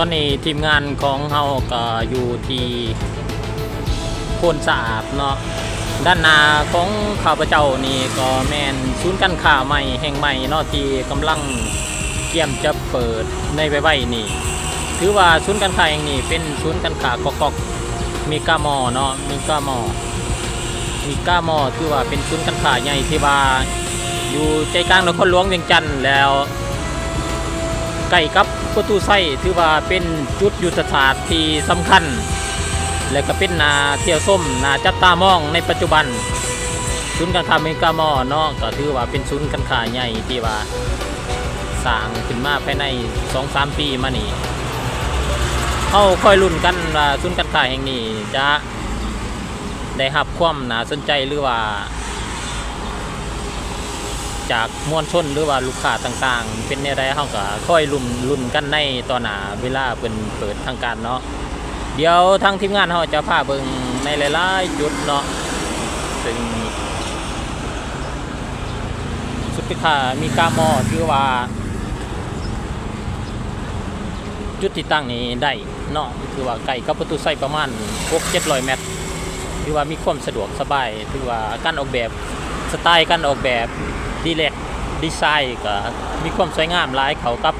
ຕອນນີ້ທີມງານຂອງເຮົາກໍຢູ່ທີ່ໂພນສະອາດເນາະ. ດ້ານໜ້າຂອງຂ້າພະເຈົ້ານີ້ກໍແມ່ນສູນການຄ້າໃໝ່ແຫ່ງໃໝ່ເນາະ ທີ່ກຳລັງກຽມຈະເປີດໃນໄວໆນີ້. ຖືວ່າສູນການຄ້າແຫ່ງນີ້ເປັນສູນການຄ້າກອກໆ ເມກາມໍເນາະ ເມກາມໍ ເມກາມໍ ຖືວ່າເປັນສູນການຄ້າໃຫຍ່ທີ່ວ່າຢູ່ໃຈກາງນະຄອນຫຼວງວຽງຈັນ ແລ້ວໃກ້ກັບປະຕູໄຊ ຖືວ່າເປັນຈຸດຍຸດທະສາດທີ່ສຳຄັນ ແລະ ກໍເປັນໜ້າທ່ຽວຊົມ ໜ້າຈັບຕາມອງໃນປັດຈຸບັນ. ສູນການຄ້າເມກາມໍເນາະ ກໍຖືວ່າເປັນສູນການຄ້າໃຫຍ່ທີ່ວ່າສ້າງຂຶ້ນມາພາຍໃນສອງສາມປີມານີ້. ເຮົາຄອຍລຸ້ນກັນວ່າສູນການຄ້າແຫ່ງນີ້ຈະ ໄດ້ຮັບຄວາມໜ້າສົນໃຈ ຫຼືວ່າຈາກມວນຊົນ ຫຼືວ່າລູກຄ້າຕ່າງໆ ເປັນແນວໃດ ເຮົາກໍຄອຍລຸ້ນ ລຸ້ນກັນໃນຕໍ່ໜ້າເວລາເພິ່ນເປີດທາງການເນາະ. ດຽວທາງທີມງານເຮົາຈະພາເບິ່ງໃນຫຼາຍໆຈຸດເນາະ ເຊິ່ງສູນການຄ້າເມກາມໍ ຖືວ່າຈຸດທີ່ຕັ້ງນີ້ໄດ້ ເນາະ ຖືວ່າໃກ້ກັບປະຕູໄຊປະມານຫົກເຈັດຮ້ອຍແມັດ ຖືວ່າມີຄວາມສະດວກສະບາຍ. ຖືວ່າການອອກແບບ ສະໄຕການອອກແບບ ດີແລັກ ດີໄຊ ກໍມີຄວາມສວຍງາມຫຼາຍ ເຂົ້າກັບ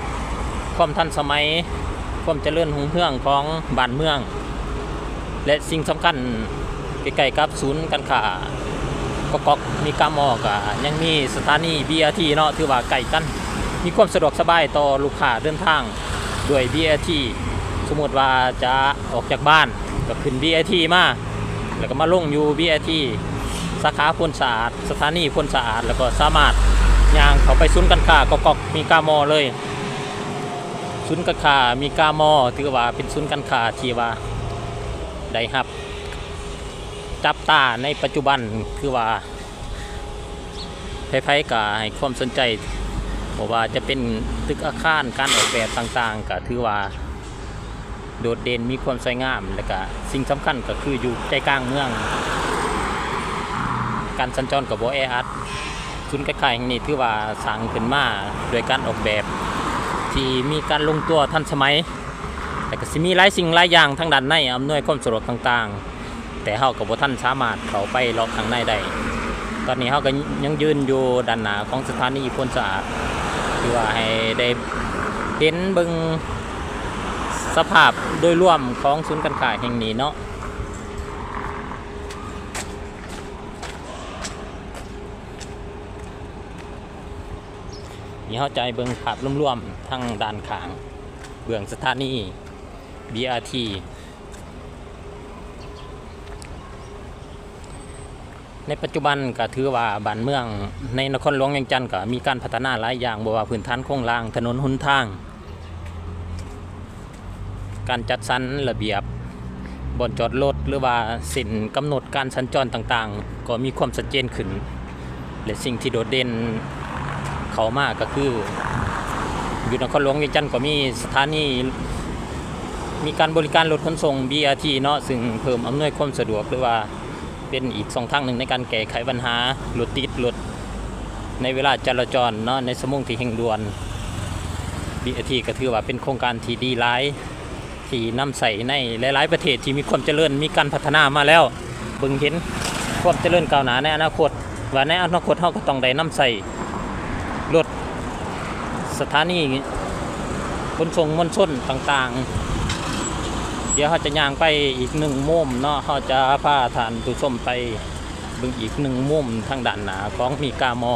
ຄວາມທັນສະໄໝ ຄວາມຈະເລີນຮຸ່ງເຮືອງຂອງບ້ານເມືອງ ແລະ ສິ່ງສຳຄັນ ໃກ້ໆກັບສູນການຄ້າກອກໆ ເມກາມໍ ກໍຍັງມີສະຖານີ ບີ ອາ ທີ ເນາະ ຖືວ່າໃກ້ກັນ ມີຄວາມສະດວກສະບາຍຕໍ່ລູກຄ້າເດີນທາງດ້ວຍ ບີ ອາ ທີ. ສົມມຸດວ່າຈະອອກຈາກບ້ານ ກໍຂຶ້ນ ບີ ອາ ທີ ມາ ແລ້ວກໍມາລົງຢູ່ ບີ ອາ ທີ ສາຂາໂພນສະອາດ ສະຖານີໂພນສະອາດ ແລ້ວກໍສາມາດຍ່າງເຂົ້າໄປສູນການຄ້າກອກໆ ເມກາມໍ ເລີຍ. ສູນການຄ້າເມກາມໍ ຖືວ່າເປັນສູນການຄ້າທີ່ວ່າໄດ້ຮັບຈັບຕາໃນປັດຈຸບັນ ຄືວ່າໃຜໆກໍໃຫ້ຄວາມສົນໃຈ ບໍ່ວ່າຈະເປັນຕຶກອາຄານ ການອອກແບບຕ່າງໆ ກໍຖືວ່າໂດດເດັ່ນ ມີຄວາມສວຍງາມ ແລ້ວກໍສິ່ງສຳຄັນກໍຄືຢູ່ໃຈກາງເມືອງ ການສັນຈອນກໍບໍ່ແອອັດ. ສູນການຄ້າແຫ່ງນີ້ຖືວ່າສ້າງຂຶ້ນມາດ້ວຍການອອກແບບທີ່ມີການລົງຕົວທັນສະໄໝ ແລ້ວກໍຊິມີຫຼາຍສິ່ງຫຼາຍຢ່າງທາງດ້ານໃນອຳນວຍຄວາມສະດວກຕ່າງໆ ແຕ່ເຮົາກໍບໍ່ທັນສາມາດເຂົ້າໄປເລາະຂ້າງໃນໄດ້. ຕອນນີ້ເຮົາກໍຍັງຢືນຢູ່ດ້ານໜ້າຂອງສະຖານີໂພນສະອາດ ເພື່ອໃຫ້ໄດ້ເຫັນເບິ່ງສະພາບໂດຍລວມຂອງສູນການຄ້າແຫ່ງນີ້ເນາະ. ນີ້ເຮົາຈະໃຫ້ເບິ່ງພາບລວມໆທາງດ້ານຂ້າງເບື້ອງສະຖານີ ບີ ອາ ທີ. ໃນປັດຈຸບັນກໍຖືວ່າບ້ານເມືອງໃນນະຄອນຫຼວງວຽງຈັນກໍມີການພັດທະນາຫຼາຍຢ່າງ, ບໍ່ວ່າພື້ນຖານໂຄງລ່າງ, ຖະໜົນຫົນທາງ, ການຈັດສັນລະບຽບບ່ອນຈອດລົດ ຫຼືວ່າເສັ້ນກຳນົດການສັນຈອນຕ່າງໆ ກໍມີຄວາມຊັດເຈນຂຶ້ນ ແລະ ສິ່ງທີ່ໂດດເດັ່ນເຂົ້າມາກໍຄື ຢູ່ນະຄອນຫຼວງວຽງຈັນກໍມີສະຖານີ ມີການບໍລິການລົດຂົນສົ່ງ ບີ ອາ ທີ ເນາະ, ຊຶ່ງເພີ່ມອຳນວຍຄວາມສະດວກ ຫຼືວ່າ ເປັນອີກຊ່ອງທາງໜຶ່ງໃນການແກ້ໄຂບັນຫາລົດຕິດລົດໃນເວລາຈະລາຈອນເນາະ ໃນຊົ່ວໂມງທີ່ເລັ່ງດ່ວນ. ບີ ອາ ທີ ກໍຖືວ່າເປັນໂຄງການທີ່ດີຫຼາຍ ທີ່ນຳໃຊ້ໃນຫຼາຍໆປະເທດທີ່ມີຄວາມຈະເລີນ ມີການພັດທະນາມາແລ້ວ ເບິ່ງເຫັນຄວາມຈະເລີນກ້າວໜ້າໃນອະນາຄົດ ວ່າໃນອະນາຄົດເຮົາກໍຕ້ອງໄດ້ນຳໃຊ້ລົດ ສະຖານີຂົນສົ່ງມວນຊົນຕ່າງໆ. ດຽວເຮົາຈະຍ່າງໄປອີກໜຶ່ງມຸມເນາະ, ເຮົາຈະພາທ່ານຜູ້ຊົມໄປເບິ່ງອີກໜຶ່ງມຸມທາງດ້ານໜ້າຂອງເມກາມໍ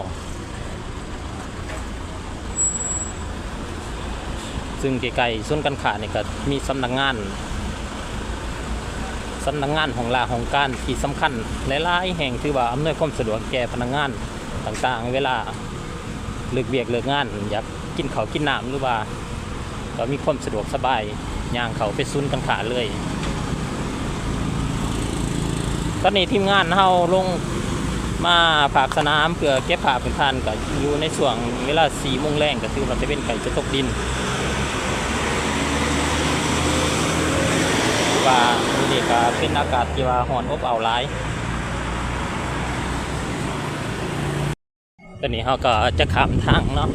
ຊຶ່ງໃກ້ໆສູນການຄ້ານີ້ກໍມີສຳນັກງານ ສຳນັກງານຫ້ອງລາຫ້ອງການທີ່ສຳຄັນຫຼາຍໆແຫ່ງ ຖືວ່າອຳນວຍຄວາມສະດວກແກ່ພະນັກງານຕ່າງໆ ເວລາເລີກວຽກເລີກງານ ຢາກກິນເຂົ້າກິນນ້ຳ ຫຼືວ່າກໍມີຄວາມສະດວກສະບາຍ ຍ່າງເຂົ້າໄປສູນການຄ້າເລີຍ. ຕອນນີ້ທີມງານເຮົາລົງມາພາກສະໜາມເພື່ອເກັບພາບໃຫ້ທ່ານ ກໍຢູ່ໃນຊ່ວງເວລາສີ່ໂມງແລງ ກໍຖືວ່າຕາເວັນໃກ້ຈະຕົກດິນ ຖືວ່າມື້ນີ້ກໍເປັນອາກາດທີ່ວ່າຮ້ອນອົບເອົາຫຼາຍ. ຕອນນີ້ເຮົາກໍຈະຂ້າມທາງເນາະ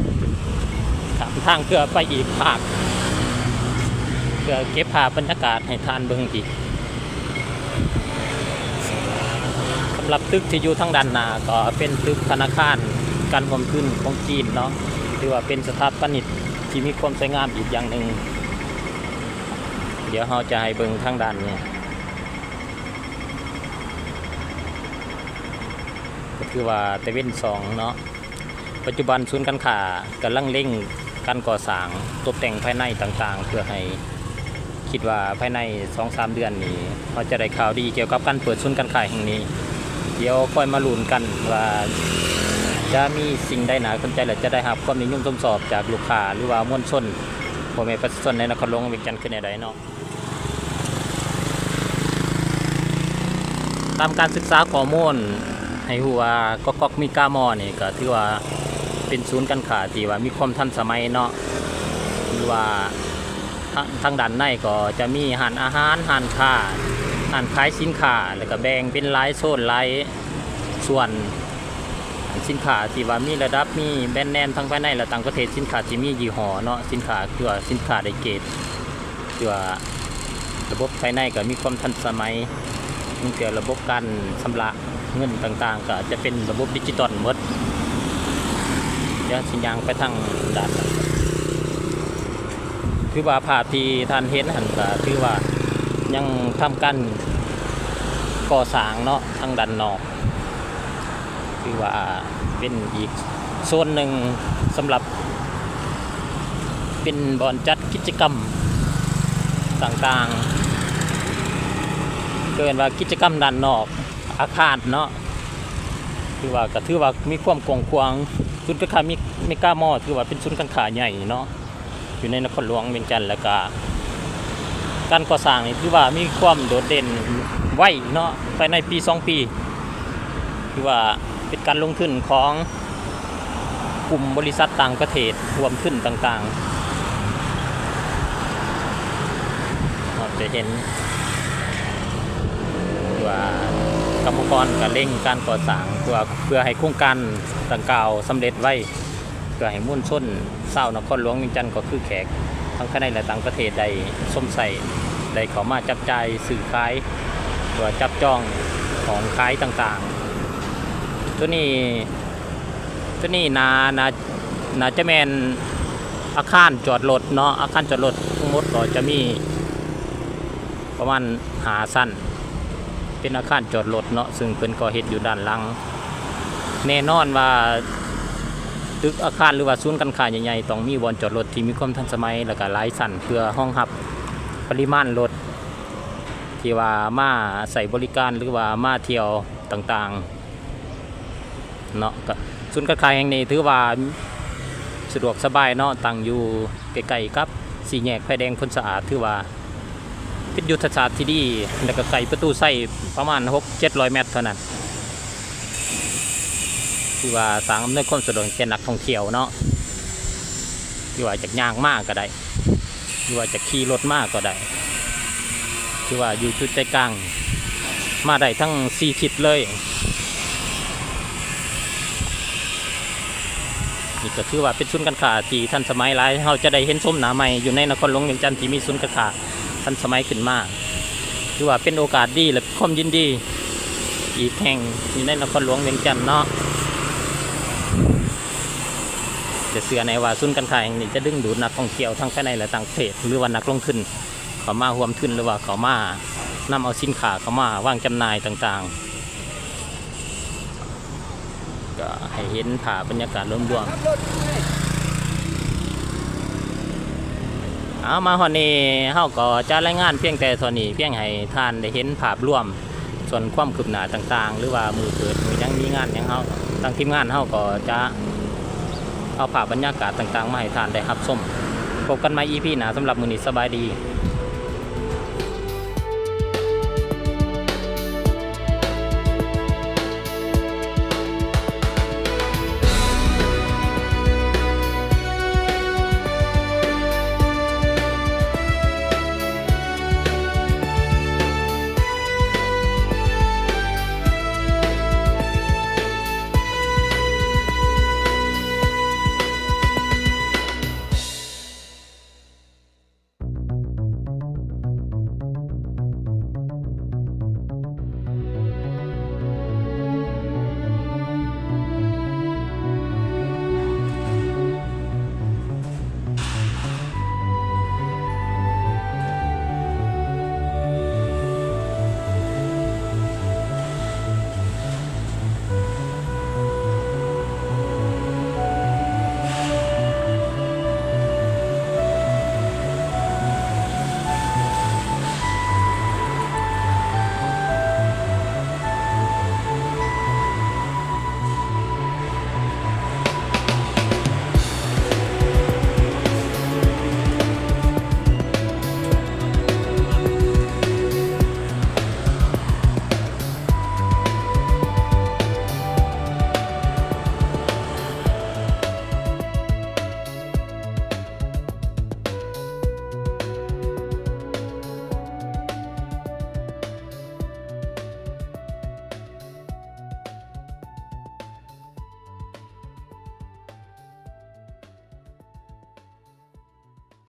ຂ້າມທາງເພື່ອໄປອີກພາກ ເພື່ອເກັບພາບບັນຍາກາດໃຫ້ທ່ານເບິ່ງອີກ. ສຳລັບຕຶກທີ່ຢູ່ທາງດ້ານໜ້າກໍເປັນຕຶກທະນາຄານການຮ່ວມທຶນຂອງຈີນເນາະ, ຖືວ່າເປັນສະຖາປະນິກທີ່ມີຄວາມສວຍງາມອີກຢ່າງໜຶ່ງ. ດຽວເຮົາຈະໃຫ້ເບິ່ງທາງດ້ານນີ້ ກໍຖືວ່າຕາເວັນສອງເນາະ. ປັດຈຸບັນສູນການຄ້າກຳລັງເລັ່ງການກໍ່ສ້າງ, ຕົບແຕ່ງພາຍໃນຕ່າງໆ ເພື່ອໃຫ້ ຄິດວ່າພາຍໃນສອງສາມເດືອນນີ້ ເຮົາຈະໄດ້ຂ່າວດີກ່ຽວກັບການເປີດສູນການຄ້າແຫ່ງນີ້. ດຽວຄ່ອຍມາລຸ້ນກັນວ່າຈະມີສິ່ງໃດໜ້າສົນໃຈ ແລະ ຈະໄດ້ຮັບຄວາມນິຍົມຊົມຊອບຈາກລູກຄ້າ ຫຼືວ່າມວນຊົນ ພໍ່ແມ່ປະຊາຊົນໃນນະຄອນຫຼວງວຽງຈັນຄືແນວໃດເນາະ. ຕາມການສຶກສາຂໍ້ມູນໃຫ້ຮູ້ວ່າ ກອກກອກມີກາມໍນີ້ ກໍຖືວ່າເປັນສູນການຄ້າທີ່ວ່າມີຄວາມທັນສະໄໝເນາະ, ຫຼືວ່າທາງ ທາງດ້ານໃນກໍຈະມີຮ້ານອາຫານ, ຮ້ານຄ້າ, ຮ້ານຂາຍສິນຄ້າ ແລ້ວກໍແບ່ງເປັນຫຼາຍໂຊນ, ຫຼາຍສ່ວນ. ສິນຄ້າທີ່ວ່າມີລະດັບ, ມີແບຣນເນມທັງພາຍໃນ ແລະ ຕ່າງປະເທດ, ສິນຄ້າທີ່ມີຍີ່ຫໍ້ເນາະ, ສິນຄ້າ ຄືວ່າສິນຄ້າໄດ້ເກຣດ. ຄືວ່າລະບົບພາຍໃນກໍມີຄວາມທັນສະໄໝ, ມີແຕ່ລະບົບການຊຳລະເງິນຕ່າງໆ ກໍຈະເປັນລະບົບດິຈິຕອນໝົດ. ດຽວຊິຍ່າງໄປທາງດ້ານ ຄືວ່າພາບທີ່ທ່ານເຫັນຫັ້ນ ກໍຖືວ່າຍັງທຳການກໍ່ສ້າງເນາະ ທາງດ້ານນອກ. ຖືວ່າເປັນອີກໂຊນໜຶ່ງສຳລັບ ເປັນບ່ອນຈັດກິດຈະກຳຕ່າງໆ ເອີ້ນວ່າກິດຈະກຳດ້ານນອກອາຄານເນາະ. ຖືວ່າ ກໍຖືວ່າມີຄວາມກວ້າງຂວາງ, ສູນການຄ້າມີ ມີກາມໍ ຖືວ່າເປັນສູນການຄ້າໃຫຍ່ເນາະ ຢູ່ໃນນະຄອນຫຼວງວຽງຈັນ, ແລ້ວກະການກໍ່ສ້າງນີ້ຖືວ່າມີຄວາມໂດດເດັ່ນໄວເນາະ, ພາຍໃນປີສອງປີ ຖືວ່າເປັນການລົງທຶນຂອງກຸ່ມບໍລິສັດຕ່າງປະເທດຮ່ວມທຶນຕ່າງໆ. ເຮົາຈະເຫັນວ່າກຳມະກອນກໍເລັ່ງການກໍ່ສ້າງ ເພື່ອ ເພື່ອໃຫ້ໂຄງການດັ່ງກ່າວສຳເລັດໄວ. ເພື່ອໃຫ້ມວນຊົນຊາວນະຄອນຫຼວງວຽງຈັນ ກໍຄືແຂກທັງພາຍໃນ ແລະ ຕ່າງປະເທດ ໄດ້ຊົມໃຊ້ ໄດ້ເຂົ້າມາຈັບຈ່າຍຊື້ຂາຍ ຫຼືວ່າຈັບຈອງຂອງຂາຍຕ່າງໆ. ໂຕນີ້ ໂຕນີ້ໜ້າ ໜ້າ ໜ້າຈະແມ່ນອາຄານຈອດລົດເນາະ, ອາຄານຈອດລົດທັງໝົດກໍຈະມີ ປະມານຫ້າຊັ້ນ ເປັນອາຄານຈອດລົດເນາະ, ຊຶ່ງເພິ່ນກໍເຮັດຢູ່ດ້ານຫຼັງ. ແນ່ນອນວ່າຕຶກອາຄານ ຫຼືວ່າສູນການຄ້າໃຫຍ່ໆ ຕ້ອງມີບ່ອນຈອດລົດທີ່ມີຄວາມທັນສະໄໝ ແລ້ວກະຫຼາຍຊັ້ນ ເພື່ອຮອງຮັບປະລິມານລົດທີ່ວ່າມາໃຊ້ບໍລິການ ຫຼືວ່າມາທ່ຽວຕ່າງໆ. ເນາະ ກະສູນການຄ້າແຫ່ງນີ້ຖືວ່າສະດວກສະບາຍເນາະ, ຕັ້ງຢູ່ໃກ້ໆກັບສີ່ແຍກໄຟແດງໂພນສະອາດ, ຖືວ່າເປັນຍຸດທະສາດທີ່ດີ ແລ້ວກະໃກ້ປະຕູໄຊປະມານຫົກເຈັດຮ້ອຍແມັດເທົ່ານັ້ນ. ຖືວ່າສ້າງອຳນວຍຄວາມສະດວກແກ່ນັກທ່ອງທ່ຽວເນາະ, ຖືວ່າຈາກຍ່າງມາກະໄດ້ ຫຼືວ່າຈະຂີ່ລົດມາກໍໄດ້, ຖືວ່າຢູ່ຈຸດໃຈກາງ ມາໄດ້ທັງສີ່ທິດເລີຍ. ນີ້ກໍຖືວ່າເປັນສູນການຄ້າທີ່ທັນສະໄໝຫຼາຍ, ເຮົາຈະໄດ້ເຫັນຊົມໜ້າໃໝ່ຢູ່ໃນນະຄອນຫຼວງວຽງຈັນທີ່ມີສູນການຄ້າທັນສະໄໝຂຶ້ນມາ, ຖືວ່າເປັນໂອກາດດີ ແລະ ຄວາມຍິນດີອີກແຫ່ງຢູ່ໃນນະຄອນຫຼວງວຽງຈັນເນາະ. ຈະເຊື່ອແນ່ວ່າສູນການຄ້າແຫ່ງນີ້ຈະດຶງດູດນັກທ່ອງທ່ຽວທັງພາຍໃນ ແລະ ຕ່າງປະເທດ ຫຼືວ່ານັກລົງທຶນເຂົ້າມາຮ່ວມທຶນ ຫຼືວ່າເຂົ້າມານຳເອົາສິນຄ້າເຂົ້າມາວາງຈຳໜ່າຍຕ່າງໆ. ກໍໃຫ້ເຫັນພາບບັນຍາກາດລວມໆ. ເອົາ ມາຮອດນີ້ເຮົາກໍຈະລາຍງານພຽງແຕ່ເທົ່ານີ້, ພຽງໃຫ້ທ່ານໄດ້ເຫັນພາບລວມ. ສ່ວນຄວາມຄືບໜ້າຕ່າງໆ ຫຼືວ່າມື້ເກີດ ມື້ຫຍັງ ມີງານຫຍັງ ເຮົາ ທາງທີມງານເຮົາກໍຈະເອົາພາບບັນຍາກາດຕ່າງໆ ມາໃຫ້ທ່ານໄດ້ຮັບຊົມ. ພົບກັນໃໝ່ອີພີໜ້າ, ສຳລັບມື້ນີ້ສະບາຍດີ.